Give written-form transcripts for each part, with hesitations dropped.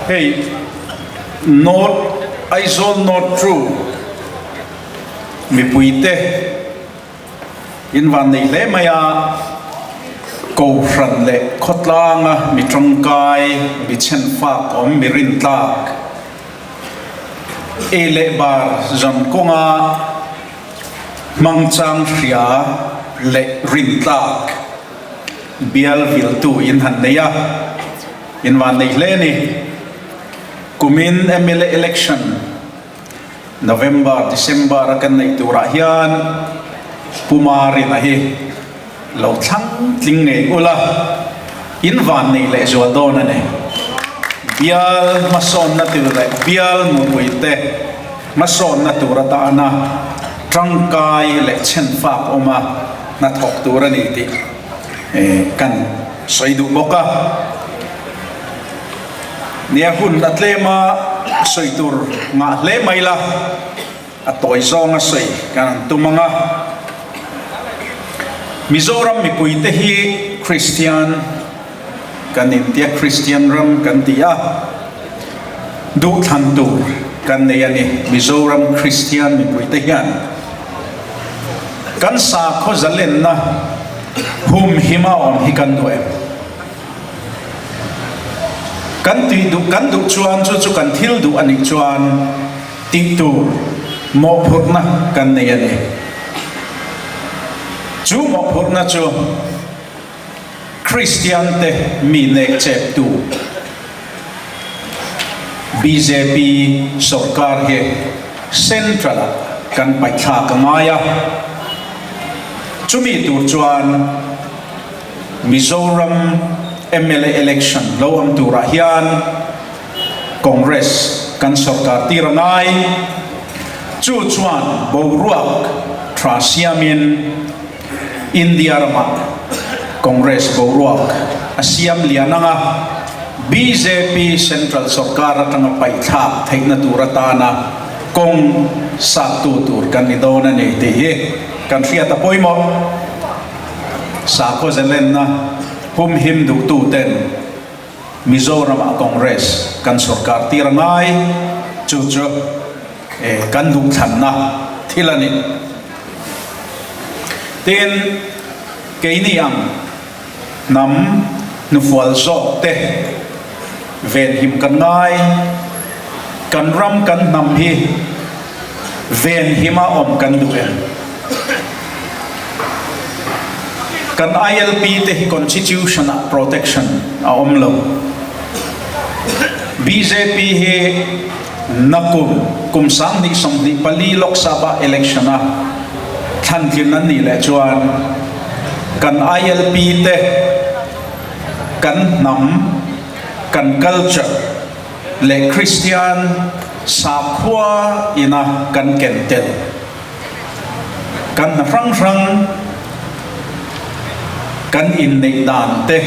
Hei North Aizawl North True mipuite in van nei hle mai a, Kohhran leh khawtlanga mi tangkai, mi chhenfak awm, mi rintlak, ei leh bar zan kawnga hmangchang hria leh rintlak bial viltu in han nei a, in van nei hle a ni. Kumin mla election November, December a kan neih turah hian Pu Marina hi lo thlang tling ngei ula, in van nei leh zual dawn a ni. Bial hmasawnna tur leh bial mupuite hmasawnna tur atana tangkai leh chhenfak awma hnathawk tur a ni tih kan sawi duh bawk a. Nia hun a tlem a sawi tur ngah hle mai la, a tawi zawng a sawi kan han tum ang a. Mizoram mipuite hi Kristian kan intia Kristian ram kan ti a, duhthlan tur kan nei a ni. Mizoram Kristian mipuite hian kan sakhaw zalenna humhima awm hi kan duh em? Kan tih duh kan duh chuan chu chu kan thil duh a nih chuan tih tur mawhphurhna kan nei a ni. Chu mawhphurhna chu Kristian te mi nek chep tu bjp sorkar hi Central ah kan paihthlak a ngai a. Chumi tur chuan Mizoram mla election lo awm turah hian Congress kan sorkar tir a ngai. Chu chuan boruak tha siamin India ramah Congress boruak a siam lian ang a, bjp central sorkar atanga paihthlak theihna tur atana kawng sattu tur kan ni dawn a ni tih hi kan hriat a pawimawh. Sakhaw zalenna humhim duhtuten Mizoramah Congress kan sorkar tir a ngai, chu chu kan duhthlanna thil a ni. Tin, keini ang hnam hnufual zawk te venhim kan ngai, kan ram kan hnam hi venhima awm kan duh em? Kan ILP te hi Constitution ah protection a awm lo. Bjp hi nakum kum 2024 Lok Sabha election a thlantlin an nih leh chuan kan ILP te kan hnam, kan culture leh Kristian sakhua ina kan ken tel. Kan hna hrang hrang, kan inneih dan te,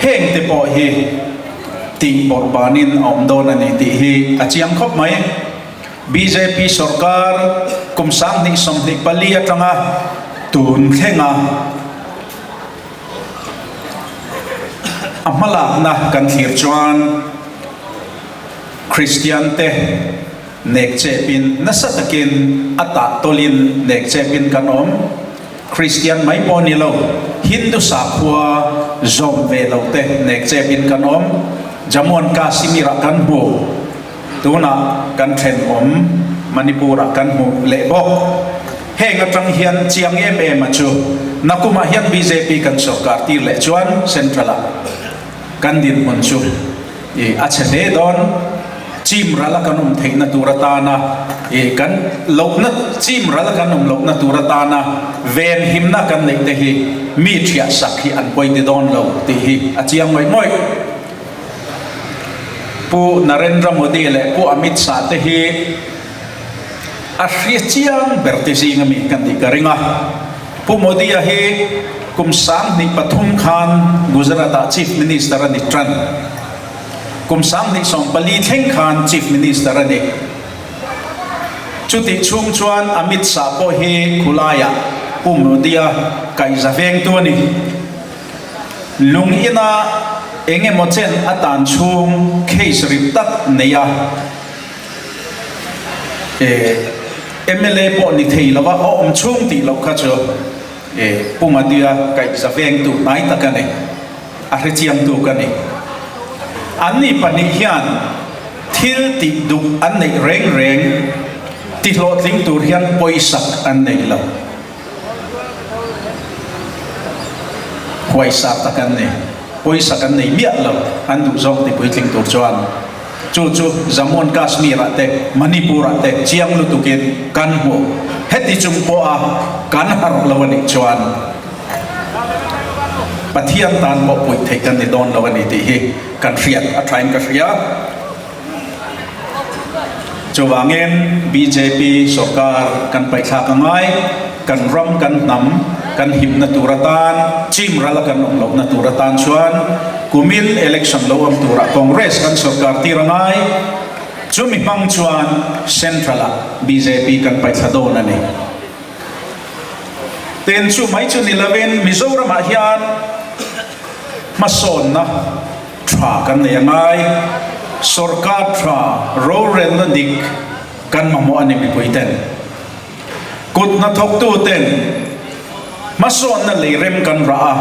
heng te pawh hi tih bawrh banin a awm dawn a ni tih hi a chiang khawp mai. Bjp sorkar kum 2024 atanga tun thlenga a hmalakna kan thlir chuan Kristian te Nek chepin nasa takin a tah tawlin nek chepin kan awm. Kristian mai pawh ni lo, Hindu sakhua zawm ve lo te nek chepin kan awm. Jammu and Kashmir ah kan hmu, tunah kan thenawm Manipur ah kan hmu leh bawk. Heng atang hian chiang em em a chu nakumah hian bjp kan sorkar tir leh chuan Central ah kan dinhmun chu I a chhe hle dawn. Chim ral a kan awm theihna tur atana i kan lohna chim ral a kan awm lohna tur atana venhimna kan neih te hi mi thiah sak hi an pawi ti dawn lo tih hi a chiang ngawih ngawih. Pu Narendra Modi leh Pu Amit Shah te hi a hria chiang ber te zing ami kan tih ka ring a. Pu Modi-a hi kum 2003 khan Gujarat-ah Chief Minister a ni tan. Kum 2014 thleng khan Chief Minister a ni. Chutih chhung chuan Amit Shah pawh hi khulaiah Pu Modi-a kaihza vengtu a ni. Lung ina. Eng emaw chen a tan chhung case rip tak nei a, mla pawh ni thei lova a awm chhung tih loh kha chu Pu Maduia kaihza vengtu hnai tak a ni, a hrechiangtu ka ni. Anni pahnih hian thil tih duh an neih reng reng tihlawhtling tur hian pawisak an nei lo. Huaisa tak an ni. Pawisa kan nei miah lo, an duh zawng ti puitling tur chuan. Chu chu Jammu and Kashmir ah te, Manipur ah te chiang lutukin kan hmu. Heti chung pawha kan harh lo a nih chuan Pathian tan pawh puih theih kan ni dawn lo a ni tih hi kan hriat a thain ka hria. Chuvangin bjp sorkar kan paihthlak a ngai, kan ram kan hnam kan himna tur atan, chim rala kan awm lohna tur atan chuan kumin election lo awm turah Congress kan sorkar tir a ngai, chumi hmang chuan central ah bjp kan paihthla dawn a ni. Tin chu mai chu ni lovin Mizoramah hian hmasawnna Tha kan nei a ngai. Sorkar tha rorelna dik kan mamawh a ni mipui ten. Kut hnathawktu ten hmasawnna lei rem kan rah a,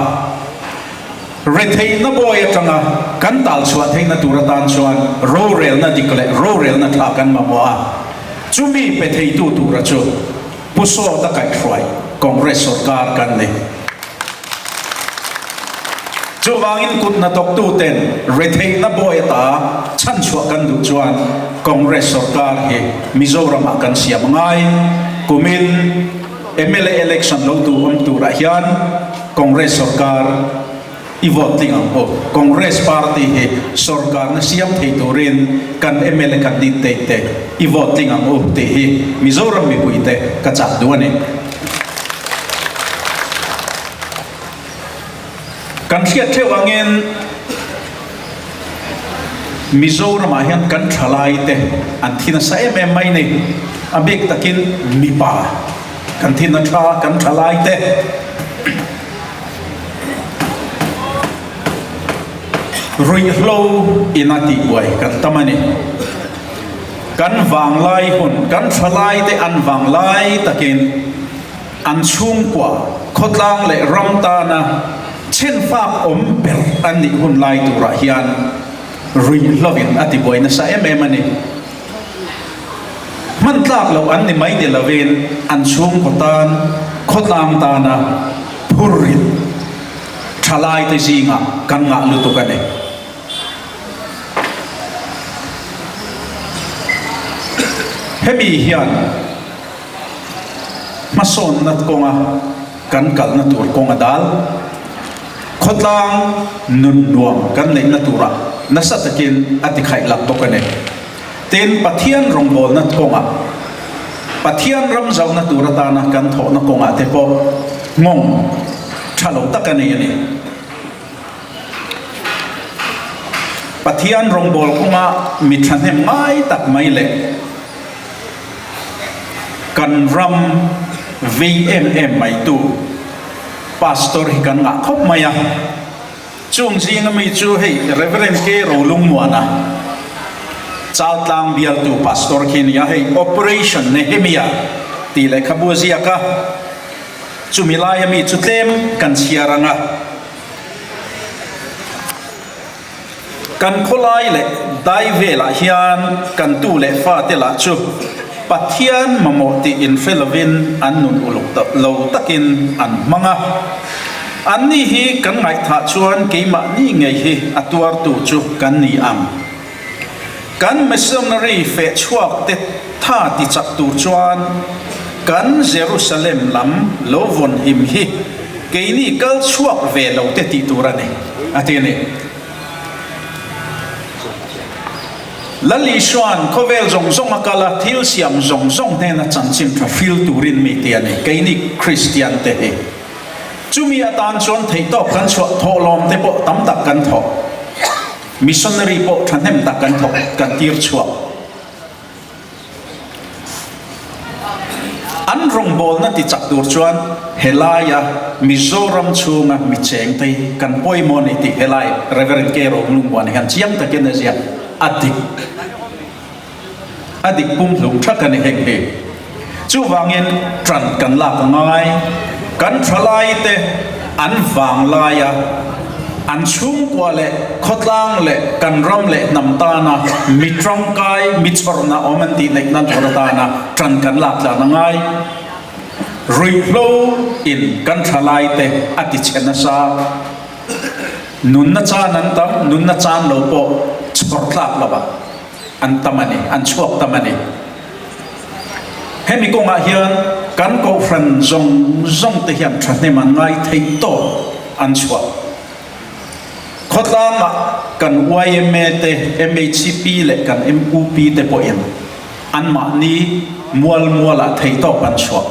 retheihna bawi atanga kan tal chhuah theihna tur atan chuan rorelna dik leh rorelna tha kan mamawh a, chumi pe theitu tura chu Pu Sawta kaihhruai Congress sorkar kan ni. Chuvangin kut hnathawktu ten retheihna bawi ata chhanchhuah kan duh chuan Congress sorkar hi Mizoramah kan siam a ngai. Kumin mla election lo tu awm turah hian Congress sorkar i vote tling ang u. Congress party hi sorkarna siam thei turin kan mla candidate te i vote tling ang u tih hi Mizoram mipuite ka chah duh a ni. Kan hriat theuh angin Mizoramah hian kan thalai te an thi nasa em em mai ni. A bik takin mipa kan thi na tha kan thalai te. Ruihhlo ina tihbuai kan tam a ni. Kan vanglai hun, kan thalai te an vanglai takin An chhungkua, khawtlang leh ram tana chhenfak awm ber an nih hun lai turah hian ruihhlovin a tibuai nasa em em a ni. Hman tlak loh an ni mai ni lovin an chhungkaw tan, khawtlang tana phurrit thalaite zingah kan ngah lutuk a ni. Hemi hian. Hmasawnna kawnga kan kalna tur kawng a dal. Khawtlang nun nuam kan neihna turah nasa takin a tikhaih lak bawk a ni. Tin, Pathian rawngbawlna kawngah, Pathian ram zauhna tur atana kan thawhna kawngah te pawh nghawng tha lo tak a nei a ni. Pathian rawngbâwl kawnga mi ṭhahnem ngai tak mai leh kan ram vei em em maitu Pastor hi kan ngah khawp mai a. Chung zinga mi chu hei Reverend K. Rolungmuana, Chaltlang bialtu Pastor khi a ni a, hei Operation Nehemia tih lehkhabu a ziak a. Chumi laia mi chu tlem kan chhiar ang a. Kan khawlai leh dai velah hian kan tu leh fate lah chu Pathian mamawh tih inhre lovin an nun uluk lo takin an hmang a. Anni hi kan ngaihthah chuan keimahni ngei hi a tuartu chu kan ni ang. Kan missionary feh chhuak te tha ti chak tur chuan kan Jerusalem lam lo vawn him hi keini kal chhuak ve lo te tih tur a ni, a ti a ni. Lal Isua'n khawvel zawng zawng a kal a, thil siam zawng zawng hnena chanchin tha hril turin mi ti a ni, keini Kristian te hi. Chumi atan chuan theihtawp kan chhuah thawhlawm te pawh tam tak kan thawk. Missionary pawh thahnem tak kan thawk kan tir chhuak. An. rawngbawlna ti chak tur chuan helaia Mizoram chhunga mi chengte hi kan pawimawh a ni tih helai Rev. K. Rohlungmuana hian chiang takin a ziak a dik. A dik pumhlum thak a ni heng hi. Chuvangin ṭan kan lak a ngai. Kan ṭhalaite an vanglaia an chhungkua leh khawtlang leh kan ram leh hnam tana mi ṭangkai, mi chhawrna awm an tih neih nan tur atana ṭan kan lak tlan a ngai. Ruihhlo in kan ṭhalaite a ti chhe nasa. Nunna chan an tam, nunna chan lo pawh chhawr tlak lo ah. An tam a ni, an chhuak tam a ni. Hemi kawngah hian kan kohhran zawng zawng te hian thahnem an ngai theih tawp an chhuah. Khawtlangah kan yma te, MHCP leh kan MUP te pawhin anmahni mual mualah theih tawp an chhuah.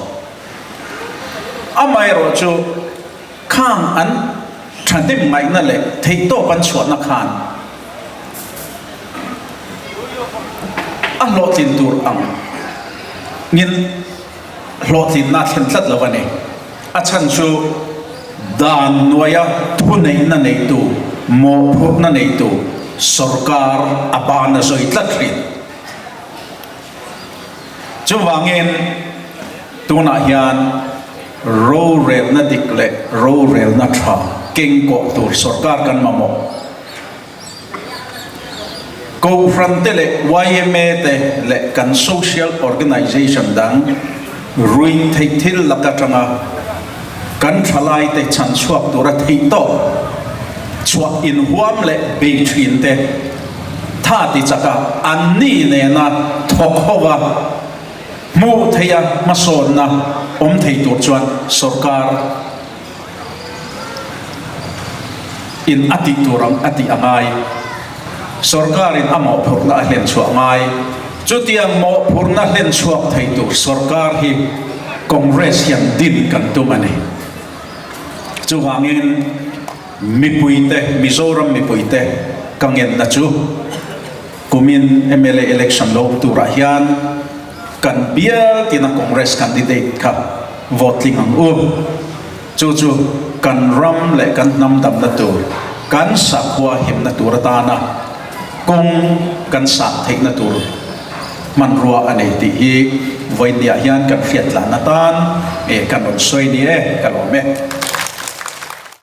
Amaherawhchu Khang an thahnem ngaihna leh theihtawp an chhuahna khan a hlawhtlin tur ang ngin hlawhtlinna a thlen tlat lo a ni. A chhan chu dan hnuaia thuneihna neitu, mawhphurhna neitu sorkar a ban a zawi tlat thin. Chuvangin tunah hian rorelna dik leh rorelna tha keng kawh tur sorkar kan mamawh. Kohhran te leh yma te leh kan social organisation dang ruih theih thil lak atanga kan thalai te chhan chhuak tura theih tawk chhuah inhuam leh bei thin te Tha ti chaka anni nena thawk ho a, hmuh theih a hmasawnna awm thei tur chuan sorkar in a tih tur ang a tih a ngai. Sorkar in a mawhphurhna a hlen chhuah ngai. Chutiang mawhphurhna hlen chhuak thei tur sorkar hi Congress hian din kan tum a ni. Chuvangin. Mipuite, Mizoram mipuite ka ngenna chu kumin mla election lo awm turah hian kan bial tina Congress candidate kha vote tling ang u. Chu chu kan ram leh kan hnam damna tur, kan sakhua himna tur atana kawng kan sah theihna tur hmanrua a nei tih hi vawiinniah hian kan hriat tlan atan kan rawn sawi ni e, ka lawm e.